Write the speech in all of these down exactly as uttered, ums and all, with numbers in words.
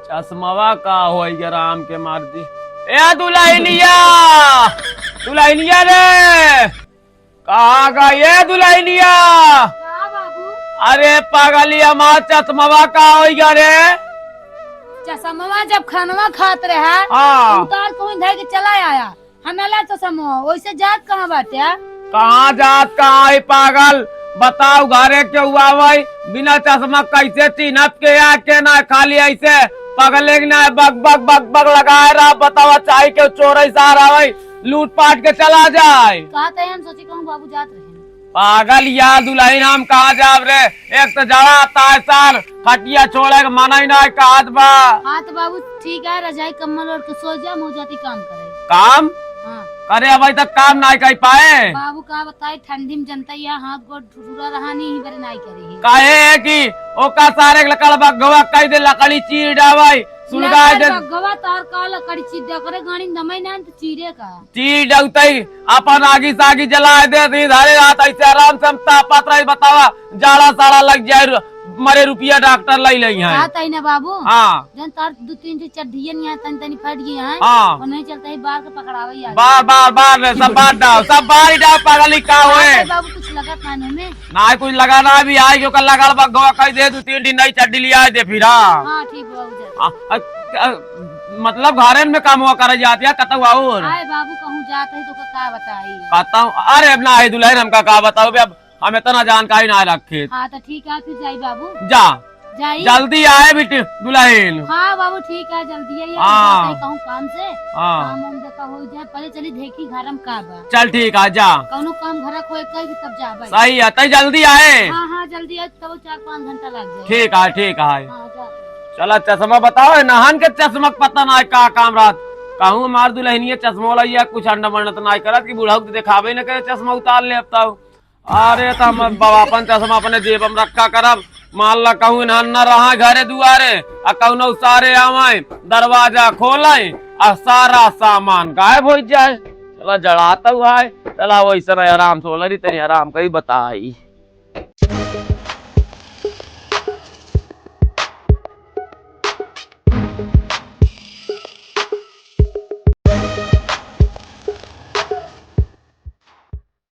चश्मवा का होई गे राम के मर्जी। ए दुलहिनिया, दुलहिनिया रे, कहाँ गई ए दुलहिनिया? का बाबू? अरे पगली, हमार चश्मवा का होई गे रे? चश्मवा जब खानवा खात रहा, हाँ। उतार के वहीं धर के चला आया। हमें ला चश्मवा, वैसे जात कहाँ बाटे? कहाँ जात, कहाँ है पागल? बताओ, घरे केहू आवै, बिना चश्मा कैसे चिन्हत के आ के ना? खाली ऐसे पगले के ना बक बक बक बक लगाए रहा। बतावा, चाहे केहू चोर ऐसा आवै, लूट पाट के चला जाए। कहा तो हम सोची कहूँ बाबू जात रहे। पागल या दुलहिन, हम कहाँ जाब रे? एक तो जड़ा ताय सार, खटिया छोड़े के मन ही ना कहत बा। हाँ तो बाबू ठीक है, रजाई कम्बल ओढ़ के सो जा, हम जाती काम करे। काम? हाँ। अरे अबही तक काम ना कर पाए। बाबू का बताई, ठंडी में जनता या हाथ गोड़ ठुठुरा रहा नहीं, बरे नाई करे ही। काहे है कि ओका सारे के लकड़ बग्घवा कह दे, लकड़ी चीर डावै, सुलगाए लकड़ दे। बग्घवा तार का लकड़ी चीर दे, करे गाड़ी में दमाई ना तो चीरे का। चीर डउतई, अपन आगी सागी जलाए दे, दी धरे रात ऐसे आराम से हम तापत रही। बतावा, जाड़ा साड़ा लग जाए, रु-, मरे रुपया डॉक्टर लई लई हैं। हाँ, तई ना बाबू। हाँ। जन तार दो तीन ठो चड्ढियन यहाँ तनी तनी फट गई हैं। हाँ। और नहीं चलता ही बार के पकड़ावे ही आ बार, बार, बार रे, सब बार डाल, सब बार ही डाल, पागल ही का हाँ, होए? तई बाबू कुछ लगत ना हमें। ना कुछ लगा ना, अभी आई जो कल लगा बा, गोवा कह दे, दो तीन दिन नहीं चड्ढी लिया दे फिर, हाँ। हाँ, ठीक बाबू जा। आ, आ, आ, मतलब घरे में काम हुआ करे जात या कतौ और? आए बाबू, कहूँ जात है तो का, का बताई? कतौ, अरे अब ना है दुलहिन, हमका का बताओ बे, अब हम इतना जानकारी ना रखे। हाँ तो ठीक है, फिर जाई बाबू। जा। जाई। जल्दी आए बेटी दुलहिन। हाँ बाबू ठीक है, जल्दी आइए, हाँ। जाते हैं कहूँ काम से। हाँ। काम वाम देखा हो जाए, पहले चली देखी घर में का बा। चल ठीक है, जा। कौनो काम घर खोए कह तब जा भाई। सही है, तई जल्दी आए। हाँ, हाँ, जल्दी आए, तब चार पाँच घंटा लग जाए। ठीक है, ठीक है। हाँ, जा। चला चश्मा बताओ, नहान के चश्मा के पता ना है का काम रात। कहूँ हमार दुलहिनिया चश्मा वाला या कुछ अंडा मंडा तो ना करत कि बुढ़ऊ के दिखावे न करे, चश्मा उतार ले अब तो। अरे त हम बाबा अपन चश्मा अपने जेब में रखा करब। मान ला कहूँ इन्हन न रहा घरे दुआरे, आ कौनो सारे आवे, दरवाजा खोले, आ सारा सामान गायब हो जाए। चला जड़ाता हुआ है, चला वैसे नहीं आराम से बोला रही, तनी आराम करी बताई।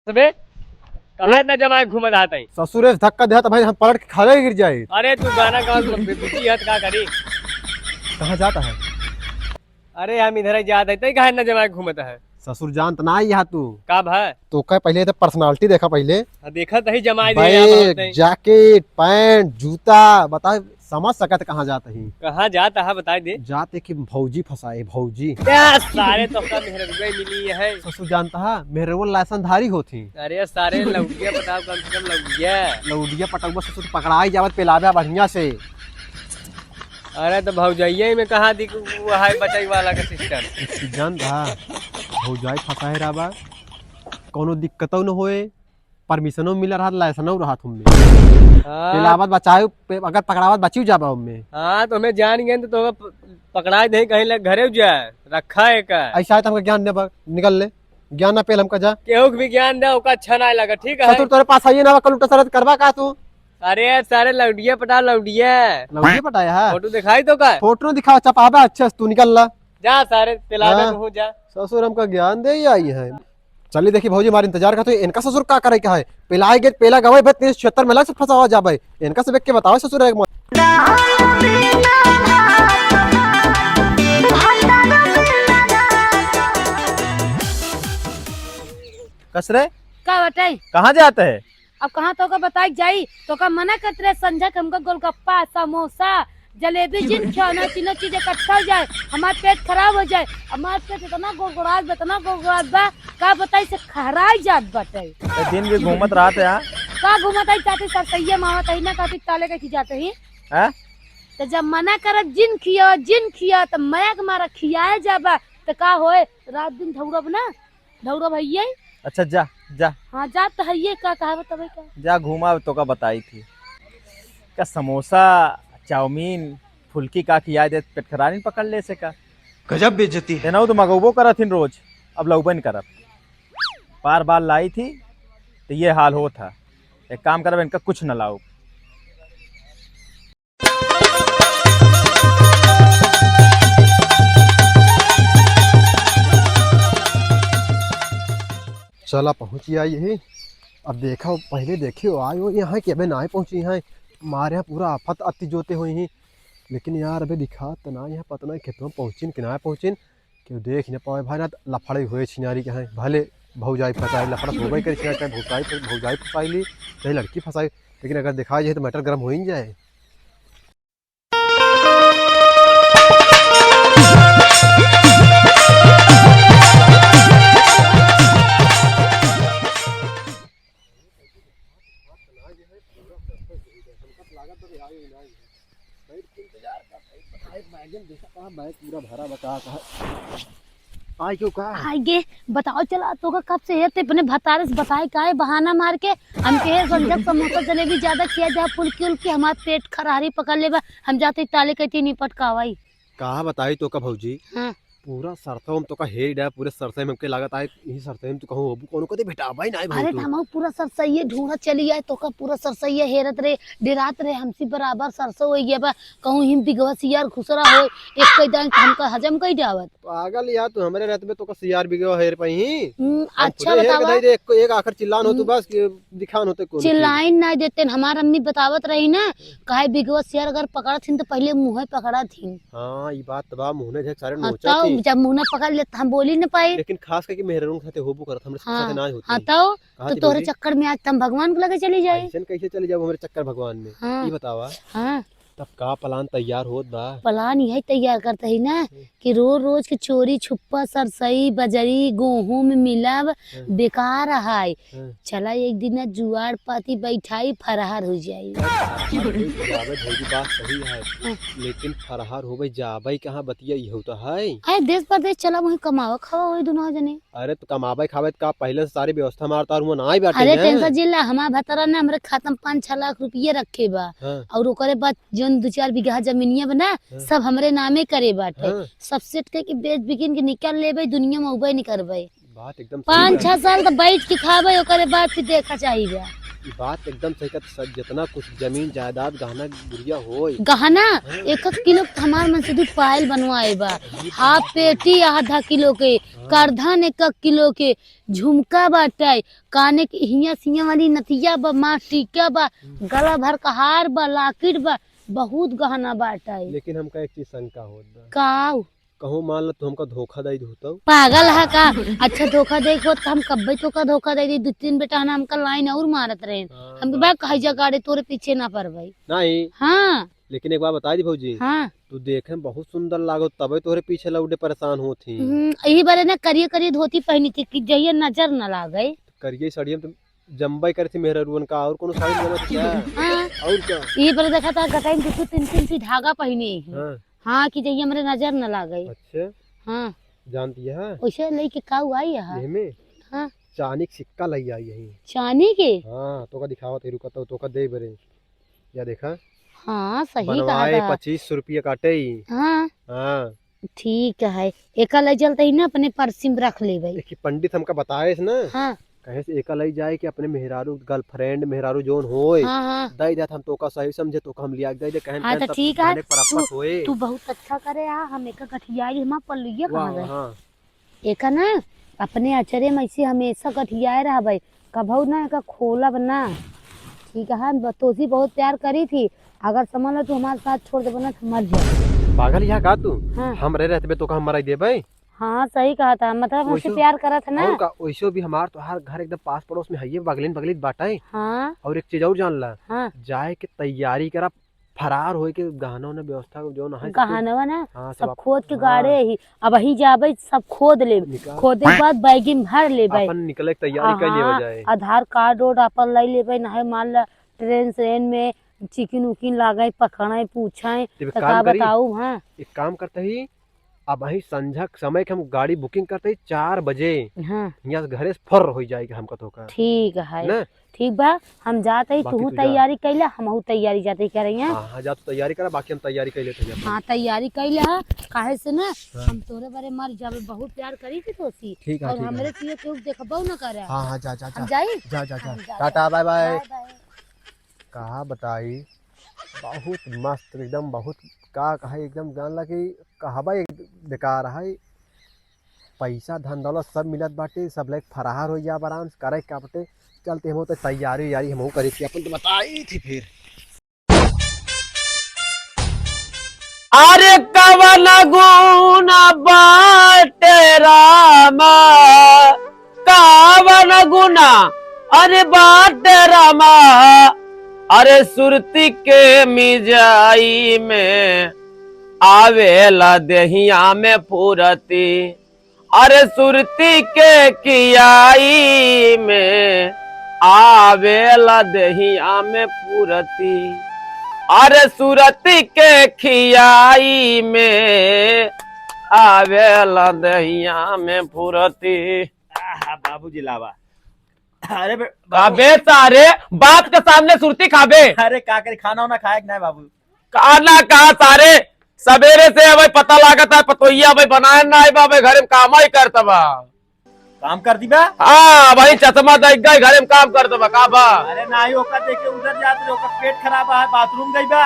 सबे, कहाँ इतना जमाए घूमत हाथ आई? ससुर, ऐसे धक्का देहा त भाई हम पलट के खाले गिर जाए। अरे तू गाना गाओ, तू बेबुद्धि है त का करी? कहाँ जाता है? अरे हम इधर ही जात है, तई कहाँ इतना जमाए घूमत है? ससुर जानत ना यहाँ तू। का भा? तो का पहले तो personality देखा पहले। हाँ, देखा तही जमाए दे यहाँ बहुत बैग, है। Jacket, pant, जूता, बता समझ सकत कहाँ जात ही। कहाँ जात है बताई दे। जात है कि भौजी फंसाए, भौजी। क्या सारे तो का मेहररुआ मिली है। ससुर जानता है, मेहररुआ लाइसेंसधारी होती। अरे सारे लौटिया बताओ, कम से कम लौटिया। लौटिया पटौआ ससुर पकड़ाई जावत पेलावे बढ़िया से। अरे तो भौजइया में कहाँ दिख वो है बचाई वाला का system। एक चीज जानता है, भौजाई फंसाए रहा बा, कौनो दिक्कतौ न होए। Permissionो मिला रहत, लाइसेंसो रहत हमें। हाँ। पेलावत बचाए, पे-, अगर पकड़ावत बचियो जाबा हमें। हाँ, तो हमें जान गए तो, तो प-, पकड़ाए दे कहीं ले घरे जा, रखा है का? ऐसा है तो हमका ज्ञान दे बा, निकल ले। ज्ञान ना पेल हमका जा। केहू के भी ज्ञान दे, ओका अच्छा ना लगा, ठीक है? ससुर तोरे पास आइए ना, कल उल्टा सरत करबा का तू? अरे सारे लौंडिया पटा लौंडिया। लौंडिया पटाया है? फोटो दिखाई तो का? फोटो दिखाओ, चपाबा अच्छे से, तू निकल ला। जा सारे, पेलावे हाँ। कहूँ जा। ससुर हमका ज्ञान दे ही आई है। चली देखी भौजी, हमारे इंतजार का तो इनका ससुर का करे का है? पेलाए गए, पेला गवाई भाई, तीन सौ छिहत्तर में अलग से फंसावा जा भाई। इनका से देख के बताओ ससुर एक मत। कस रे? का बताई? कहाँ जात है? अब कहाँ तोका बताई जाई? तोका मना करत रहे संझा के हमका गोलगप्पा, समोसा, जलेबी जिन खियाओ ना, तीनों चीज इकट्ठा हो जाए, हमार पेट खराब हो जाए। हमार पेट इतना गोड़गोड़ात बा, इतना गोड़गोड़ात बा, का बताई से खराई जात बाटे। तो दिन भी घूमत रहत है, हाँ? का घूमत आई चाहते सर सही मावत आई ना, कहती ताले के खिंचाते ही। हाँ? तो जब मना करब जिन खिया, जिन खिया, तो मया के मारा खियाए जाबा, तो का होए, रात दिन धौरब ना? दौड़ो भैया। अच्छा, जा, जा। हाँ, जा तो है, ये का कहा बतावे का? जा, घूमा, तोका बताई थी। का समोसा, चाउमीन, फुल्की का खिया दे, पेट खरानी पकड़ ले से का? गजब बेइज्जती है। तेनाऊ तो मगौबो करत हिन रोज, अब लौबे न करब। बार बार लाई थी, तो ये हाल होत है। एक काम करब, इनका कुछ न लाओ। चला पहुँची आई ही। अब देखा, पहिले देखी हो आयो यहाँ कि अबे नाहीं पहुँची हैं। मारे यहाँ पूरा आफत अति जोते होई ही। लेकिन यार अबे दिखा त ना यहाँ पता ना खेतवा पहुँचिन कि ना पहुँचिन। केहू देख न पावे भाई, ना त लफड़े होए छिनारी के हैं। भले भौजाई फंसाई, लफड़ा होबे करे छिनारी, चाहे भौजाई फंस-, भौजाई फंसाई ली, चाहे लड़की फंसाई, लेकिन अगर दिखाई जाए तो मैटर गरम हो ही जाए। आय क्यों का? आय गे, बताओ चला, तोका कब से है, ते अपने भतारे से बताए काहे बहाना मार के? हम कहे संजय समोसा जलेबी ज्यादा खिया जा, फुल्की उल्की हमार पेट खरारी पकड़ लेबा, हम जाते ताले कहती निपट का आवाई। का बताई तोका भौजी? हाँ। पूरा सरसों में तोका हेर डाल, पूरे सरसों में हमके लागत आए, यही सरसों में तू कहूँ अबू कौनो कदे भेटाबा ही ना अरे भौजी। त हमहू पूरा सरसैये ढूंढत चली आए, तोका पूरा सरसैये हेरत रहे, डेरात रहे, हमसे बराबर सरसों हो गया बा, कहूँ हिम बिगवा सियार घुसरा हो, एक कई दान हमका हजम कई डावत। पागल यार, तू हमरे रहत में तोका सियार बिगवा हेर पाई ही? हम्म, हम अच्छा खुदे हेर के बतावा। दाई दे, एक, एक आखर चिल्लान हो तू हम्म। बस कि दिखान होते कौन चिल्लाइन ना देते, हमार अम्मी बतावत रही ना, काहे बिगवा सियार अगर पकड़त हिन त पहिले मुँहे पकड़त हिन। हाँ, ई बात त बा, मुँहे झक सारे हाँ, नोचत तब ही। जब मुँह ना पकड़ ले त हम बोली न पाई। लेकिन खास करके मेहररुन के साथे होबू करत, हमरे सबके हाँ, साथे ना होती। हाँ, तो, कहाँ तो थी तोहरे भौजी? चक्कर में आज त हम भगवान के लगे चली जाए। ऐसन कैसे चली जाओ हमरे चक्कर भगवान में? हाँ। ई बतावा। हाँ। तब का प्लान तैयार होत बा? प्लान यही तैयार करते ही ना हम्म। कि रोज रोज के चोरी छुप्पा, सरसई, बजरी, गोहूं में मिलब, हम्म। बेकार है। हम्म। चला एक दिन ना जुआड़ पाती बैठाई, फरहार हो जाई। फरहार हो जावे भौजी, बात सही है। हम्म। लेकिन फरहार होबे जाबे कहाँ, बतिया इहो तो है। अरे देश परदेश चला, वहीं कमावा खावा होई दुनो जने। अरे तो कमाबे खाबे त का पहिले से सारी व्यवस्था हमार तार हुआ ना आई बाटे अरे ना। टेंशन जिन ला, हमार भतारा ना हमरे खाता में पाँच छह लाख रुपये रखे बा। हाँ। और ओकरे बाद जौन दो चार बीघा जमीनिया बा ना, हाँ। सब हमरे नामे करे बाटे। हाँ। सब सेट करके बेच बिकिन के निकाल लेबे, दुनिया में उबे नहीं करबे। बात एकदम सही पाँच है। छह साल तो बैठ के खाबे, ओकरे बाद फिर देखा चाहिए। ई बात एकदम सही कहत, सब जितना कुछ जमीन जायदाद गहना गुरिया होय। गहना हाँ। एक एक किलो के हमार मन से दू पायल बनवाए बा। अरे हाफ बाप रे। पेटी आधा किलो के, हाँ। करधन एक एक किलो के, झुमका बाटे, काने के हिया सिया वाली नथिया बा, माँ टीका बा, हम्म। गला भर का हार बा, लाकिट बा, बहुत गहना बाटे। लेकिन हमका एक चीज शंका होत बा। का? कहूँ मान लो तू हमका धोखा दे दू तो? पागल है का? अच्छा धोखा दे होत त हम कब्बे तोका धोखा दे दी। दू तीन बेटा ना हमका लाइन और मारत रहे। हाँ, हम बात बा कहे सही जा है। गाड़े तोरे पीछे ना पड़बे। नहीं। हाँ। लेकिन एक बात बता दी भौजी। हाँ। तू देखे में बहुत सुंदर लागो, तबे तोहरे पीछे लौटे परेशान होत ही। हम्म, यही बारे ना करिए करिए धोती पहनी थी कि जहिया नजर न लागे। करिए साड़िया में तो जम्बई करे थी मेहररुअन का, और कोनो साड़ी में जमत क्या? हाँ। और क्या? यही बारे देखा था गटाई में दू तीन तीन सी धागा पहने ही। हाँ। हाँ, कि जहिया हमरे नजर न लागे। अच्छा। हाँ। जानती है? वैसे लेके का हुआ है यहाँ? यही में? हाँ। चांदी के सिक्का लई आई यही। चांदी के? हाँ, तोका दिखावत है, रुका तो, तोका दे बरे। या देखा? हाँ, सही कहा बनवाए था। पच्चीस सौ रुपया काटे ही। हाँ। हाँ। ठीक है, एका ले चलते ही ना अपने पर्सी में रख लेबे। देखी, पंडित हमका बताए से ना, हाँ। कहे से एका ले जाए कि अपने मेहरारू, girlfriend, मेहरारू जोन होए, हाँ, हाँ। दे देत हम तोका सही समझे, तोका हम लिया के दे दे, कहे हाँ, कहे तो सब ठीक है। धने पर तू, आपस होए। तू बहुत अच्छा करे, आ, हम एका गठियाई, हमार पल्लुइया वाह, कहाँ गए? हाँ। एका ना अपने अचरे में ऐसे हमेशा गठियाए रहबे, कभऊ ना एका खोलब ना। ठीक है, हम तोसी बहुत प्यार करी थी, अगर समझ लो तू हमारे साथ छोड़ देबे ना तो मर जाए। पागल यहाँ का तू? हाँ। हम रह रहते बे तो का हम मराई देबे? हाँ, सही कहा था, मतलब हमसे वैसो प्यार करत है ना। और का, वैसो भी हमार तोहार घर एकदम पास पड़ोस में है, ये बगलिन बगलिन बाटे। हाँ। और एक चीज और जान ला, हाँ। जाए के तैयारी करा, फरार होए के गहना उहना व्यवस्था जौन है, सब कुछ गहनवा ना, हाँ, सब सब आप खोद के हाँ। गाड़े ही। अबहीं जाबे, सब खोद लेब। निकाल। खोदे के बाद बैगिन भर लेबे। अपन निकले के तैयारी कर लेबे हाँ, जाए। आधार कार्ड ओड अपन ले लेबे, नाहे मान ला ट्रेन, ट्रेन में चिकिन उकिन लागे, पकड़े, पूछे, तेरे तो काम का करी? बताऊ, हाँ। एक काम करते ही, अबहीं संझा के समय के हम गाड़ी booking करते ही चार बजे। हाँ। यहाँ से घरे से फर हो जाएगा हमका तो का। ठीक है। ना? ठीक बा, हम जात हई, बाकी तू तू जा। तैयारी कैला, हमहू तैयारी जात ही करे हैं। हाँ, हाँ, जा तू तैयारी करा, बाकी हम तैयारी कर लेते हैं अपन। हाँ, तैयारी कैला, काहे से ना, हाँ। हम तोरे बारे मर जाबे, बहुत प्यार करी थी तोसी। ठीक है, और ठीक है। हमरे चीज केहू देखबो न करे। हाँ, हाँ, जा, जा, हम जा। जाई? जा, जा, जा। हम जात टाटा, high, bye, bye। Bye, bye। कहा बताई, बहुत मस्त, एकदम बहुत, का कहे, एकदम जान ला कि कहबा एक बेकार है। पैसा धन दौलत सब मिलत बाटे, सब लइके फरार होइ जाब आराम से, करे का बाटे। चलते हम तो तैयारी उयारी हमहू करी थी, अपन तो बताई थी फिर। अरे कवन गुण बाटे रामा, कवन गुण अरे बाटे रामा, अरे सुरती के मिजाई में आवेला देहिया में फुरती। अरे सुरती के खियाई में आवेला देहिया में फुरती। अरे सुरती के खियाई में आवेला देहिया में फुरती। आहा, बाबूजी लावा। अरे बे-, बाबू। अबे सारे, बाप के सामने सुरती खाबे। अरे का करी, खाना वाना खाए कि नहीं बाबू? खाना कहाँ सारे, सवेरे से अबे पता लागत है, पतोहिया अबे बनाए ना आई बा, अबे घरे में काम ही करत बा। काम कर दी बा? हाँ, भाई चश्मा देख गई, घरे में काम करत बा, का बा? अरे नाही, ओका देखे उधर जात रहे, ओका पेट खराब है, बाथरूम गई बा।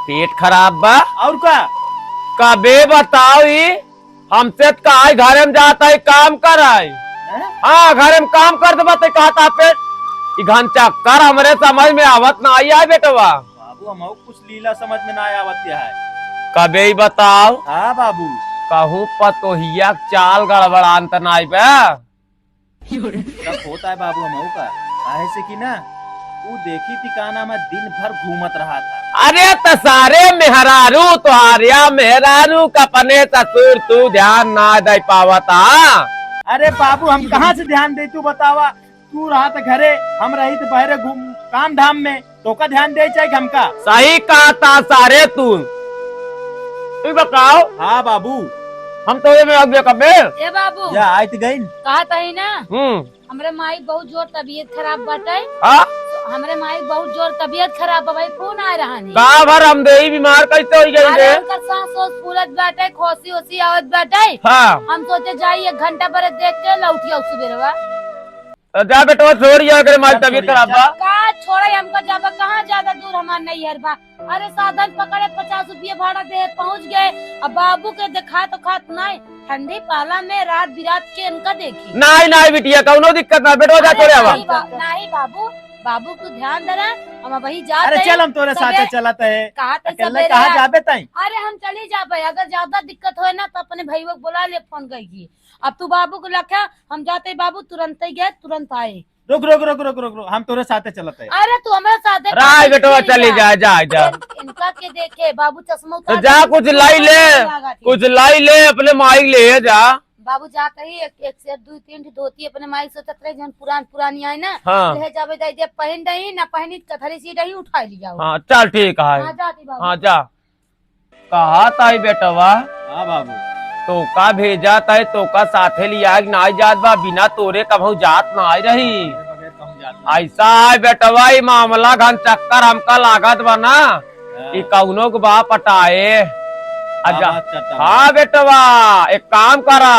पेट खराब बा? और का? कबे बताओ ई, हमसे त कहा घरे में जात है, काम कर आई। हैं? हाँ, घरे में काम करत बा, ते कहत है पेट, ई घन चक्कर हमरे समझ में आवत ना आई है बेटवा। बाबू, हमहू कुछ लीला समझ में ना आवत है। कबे ही बताओ। हाँ बाबू। कहूँ पतोहिया के चाल गड़बड़ान त नाई बे। सब होता है बाबू, हमहू का। काहे से कि ना, ऊ देखी थी का नाम है, दिन भर घूमत रहा था। अरे त सारे मेहरारू तोहार या मेहरारू का अपने ससुर तू ध्यान ना दे पावत हा। अरे बाबू, हम कहाँ से ध्यान दे, तू बतावा। तू रहा त घरे, हम रही त बहरे घूम काम धाम में। तोका ध्यान दे चाहे हमका? सही कहा था सारे तू। तू बताओ। हाँ बाबू। हम तो ये में अगले कबे। ए बाबू। या आइत गइन। कहा तही ना। हम्म। हमरे माई बहुत जोर तबीयत खराब बाटे। हाँ? हमरे माई बहुत जोर तबीयत खराब बा भाई, फोन आ रहा नहीं। का भर हम देही बीमार कैसे हो गई अरे रे? उनकर सांस ओस फूलत बाटे, खोसी ओसी आवत बाटे। हाँ। हम सोचे जाई एक घंटा भर देख के लौटी आऊ सुबेरवा। तो जा बेटवा, छोड़ यार, अगर माई अरे तबीयत छोड़ी, खराब बा। का छोड़े हमका जाबा, कहाँ ज्यादा दूर हमार नैहर बा। अरे साधन पकड़े, पचास रुपये भाड़ा दे, पहुँच गए। अब बाबू के देखा तो खात नहीं, ठंडी पाला में रात बिरात के इनका देखी। नहीं, नहीं बिटिया, कौनो दिक्कत ना, बेटवा जा अरे छोड़े आवा। नहीं बा-, नहीं बाबू, बाबू को ध्यान दे रहा, हम वही जाते अरे हैं। चल, हम तोरे साथे सवेरे चलत है। कहा तो अकेले सवेरे कहाँ आ-, जाबे ताई? अरे हम चली जाबे, अगर ज्यादा दिक्कत होए ना तो अपने भईवा को बुला ले फोन करके। अब तू बाबू को लख्या, हम जाते बाबू, तुरंत ही गए, तुरंत आए। रुक, रुक, रुक, रुक, रुक, रुक, हम तोरे साथे चलत है। अरे तू हमारे साथे राय काहे बेटवा चली चली जा? जा, जा, जा। इन-, इनका के देखे, बाबू चश्मा तो उतार जा, दे, कुछ लाई ले, लागत है। कुछ लाई ले, अपने माई ले जा। बाबू जाते ही एक, एक से दो तीन ठो धोती अपने माई सोचत रहे, जौन पुरान, पुरानी आई ना, हाँ। ले जाबे दे दे, पहन दही, ना पहनी कथरी सी दही, उठा लिया। हाँ, चल ठीक है। हाँ, जाती बाबू। हाँ, जा। कहा ताई बेटवा? हाँ बाबू। तोका भेजा ताई, तोका साथे लिया के नाई जात बा, बिना तोरे कभू जात नाई रही। तोरे बगैर कहूँ जात नाई। ऐसा है बेटवा, ई मामला घन चक्कर हमका लागत बा ना, हाँ। ई कौनो के बाप पटाए। आ जा। बात करता हाँ बा। बेटवा, एक काम करा,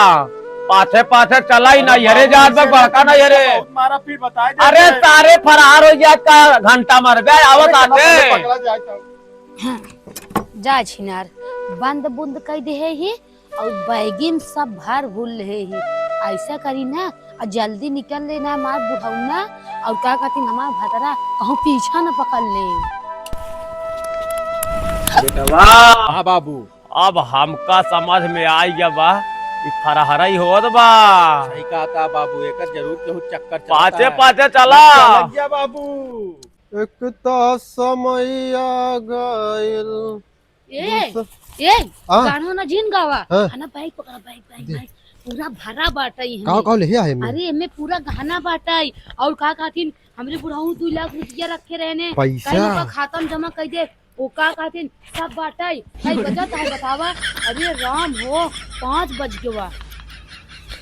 पाछे पाछे चला, ई अरे नैहरे बाबू, जात बा, ऐसे बड़का नहीं, नैहरे। बहुत मारा, फिर बताए दे अरे दे। सारे फरार हो जात का घंटा मर बे, आवत अरे आते। पकड़ा जाए तो। जा छिनार, बंद बुंद कई देहे ही और बैगिन सब भर भूल लेहे ही। ऐसा करी ना, और जल्दी निकल लेना हमार बुढ़ौना, और का कहती हमार भतरा कहूँ पीछा न पकड़ ले। बेटवा। हाँ बाबू। अब हमका समझ में आई गया बा, ई फरहरा ही होत बा। सही कहा था बाबू, एकर जरूर केहू चक्कर चलता पाछे है। पाछे चला। लग गया बाबू। एक त समय आ गइल। ए, दूसर-, ए, हाँ। गाना ना जिन गावा। हाँ। है ना, बैग पकड़ा, बैग, बैग, जी। बैग। पूरा भरा बाटा ही का, हमें। का ले आए में? अरे, एमे पूरा गहना बाटा ही। और का कहथिन, हमरे बुढ़ऊ दू लाख रुपया रखे रहने। पैसा? कहीं ओका खाता में जमा कर दे। ओ का कहथिन, सब बाटा ही। कई बजत है बतावा? अरे राम हो, पाँच बज गवा।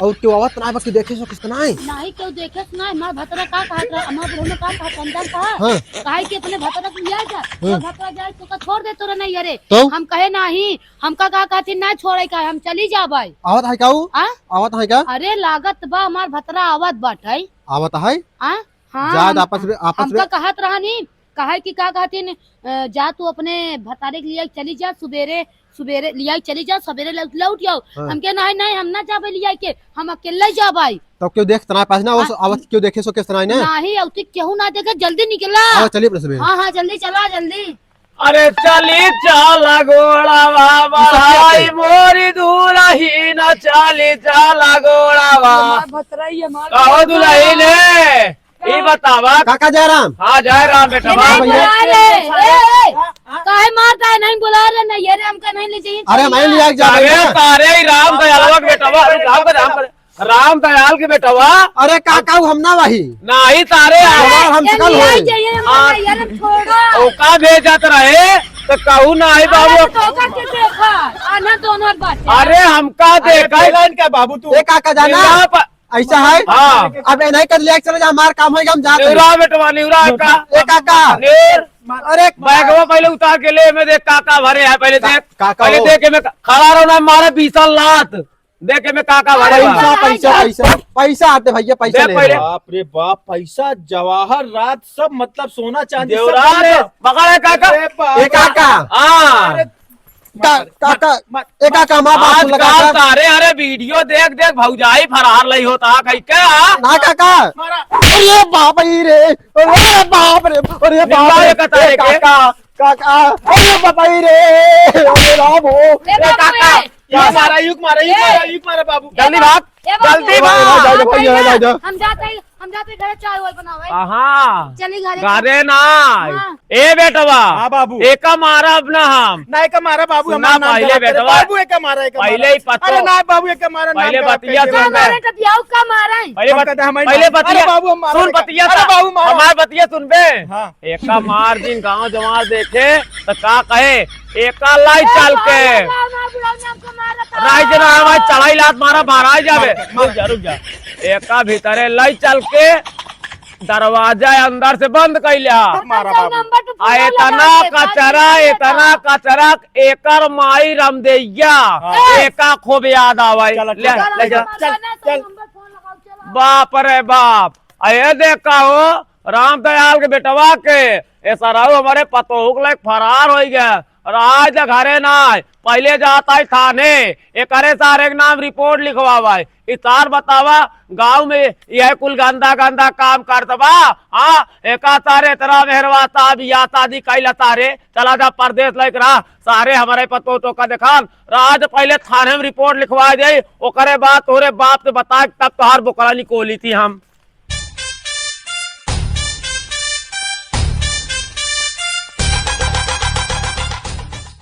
और केहू आवत ना बा कि देखे सो किस्त नाई? नाही केहू देखे सो नाई, हमार भतरा का कहत रहा, हमार बुढ़ऊ में का कहत रहा, अंदर कहा? हाँ। काहे कि अपने भतरा के लिया जा, हाँ। तो भतरा जाए तो का छोड़ दे तोरा नहीं अरे। तो? हम कहे नाही, हमका का कहती ना छोड़े का, हम चली जाबाई। आवत है का ऊ? हाँ? आवत है का? अरे लागत बा हमार भतरा आवत बाटे। आवत है? हाँ? हाँ, जा, हम, आपस में, आपस हमका में। कहत रहा नी, कहे कि का कहतिन, अ, जा तू अपने भतारे के लिया चली जा, सुबेरे, सुबेरे लिया चली जा, सबेरे लौट, लौट जाओ। हाँ। हमके नहीं, नहीं, हम ना जाबे लिया के, हम अकेले जाबाई। तो क्यों देखत ना पास ना, वो हाँ। आवत क्यों देखे सो किस तरह ने? नहीं, अउती केहू ना देखे, जल्दी निकला। आओ, चलिए अपने सबेरे। हाँ, हाँ, जल्दी चला, जल्दी। अरे चली चल गोड़ावा, ये सब क्या बढ़ाई है? मोरी दुलहिन, चली चल गोड़ावा। हमार भतरा ही हमार कहो भतरा। दुलहिन, ई बतावा। काका जयराम। हाँ, जयराम बेटवा। नहीं भैया। बुला रे, ए, ए, काहे मारता है? नहीं बुला रे, नहीं, ये रे, हमका नहीं ले जाइए। अरे, हमारे लिए आके जा अरे, भैया। तारे ही राम दयालवा के बेटवा, राम का नाम करे। राम दयाल के बेटवा। अरे, काका, वो हम ना वही। नहीं, तारे हमार हम ये सकल नहीं होई। आई जाइए, हमारे हाँ। यार, हम छोड़ो। ओका भेजत रहे, तो कहू ना आई बाबू। अरे, तो ओका के देखा, आना दोनों बात। अरे, हमका अरे, देखा। पहला इनका बाबू तू। ए, काका, जाना? इनका प- ऐसा है? हाँ। अब ए नहीं कर लिया, चले जा, हमार काम होइगा, हम जाते हैं। निउरा बेटवा, निउरा का। ए काका। निउर। अरे बैगवा पहले उतार के ले, मैं देख काका भरे है, पहले का-, देख। काका पहले हो। देख, मैं खड़ा रहो ना, मारे बीसा लात। देख, मैं काका भरे है। पैसा, पैसा, पैसा, पैसा आते भैया, पैसा देख ले पहले। रहे। बाप रे बाप, पैसा, जवाहर रात सब, मतलब सोना चांदी सब देवराज, ले। पकड़ है काका। अरे बाप ए रे। काका। हाँ। अरे का-, काका, मत, ए काका, माँ बाप आजकल लगा का? सारे, अरे वीडियो देख देख भौजाई फरार लई होता है, कहीं क्या? ना काका। मारा। अरे बाप रे, अरे बाप रे, अरे बाप निकाल रे, ये कता ए है के? काका, काका, अरे बाप रे, अरे राम हो, ए ए बाबू, काका। ए, ये मारा, युग मारा, युग ए। मारा, युग मारा बाबू। जल्दी भाग, ए बाबू। जल्दी ए भाग। भाग, भाग, भाग, भाग। हम जाते हैं। हम जाते घरे चाय वाय बनावे। हाँ। चली घरे। घरे ना। हाँ। ए बेटवा। हाँ बाबू। एका मारब ना हम। ना एका मारा बाबू, सुना हमार नाम पहले खराब करे। बेटवा। बाबू एका मारा, एका पहले मारा। ही पतो। अरे ना बाबू एका मारा, नाम पहले खराब बतिया करे। सुन का बे। मारे टपियाऊ का मारे? पहले हम बत-, कहते हैं, हम पहले नहीं। बतिया अरे बाबू, हम सुन, मारा। बतिया अरे सुन। बाबू, मारा। हमार बतिया सुन बे। हाँ। एका मार दिन गाँव जवार देखे तो का कहे, एका लाई ए चल के। बाबू, बाबू, बाबू, हमको मारा था। राय जना हमार चढ़ाई लात मारा, बाहर आ जाबे। मार, मार। रुक जा, रुक जा। एका भीतरे लाई चल के दरवाजा अंदर से बंद कइले हा। मारा बाबू। नंबर पे आ, फोन इतना लगा के कचरा, बात इतना करना। कचरा, एकर माई रमदेइया, हाँ। एका खूब याद आवे। चलो, ले, चलो, ले जा। चल, चल। नंबर फोन लगाओ, चलो। बाप रे बाप, आ, ये देखा हो, राम दयाल के बेटवा के, ए सराऊ हमारे पतोहू के लेके फरार होइ गया। और आज तक घरे ना आए। पहले जाता है थाने, एकरे सारे के नाम रिपोर्ट लिखवावा है। ई सार बतावा, गाँव में यह कुल गंदा गंदा काम करत बा। हाँ, एका सारे इतना मेहरवाता, बियाह शादी कैला सारे, चला जा परदेस लइके रहा। सारे हमारे पतो तो का देखान, आज पहले थाने में रिपोर्ट लिखवा दे, ओकरे बाद तोरे बाप से बता के तब तोहार बोकरा निकोली थी हम।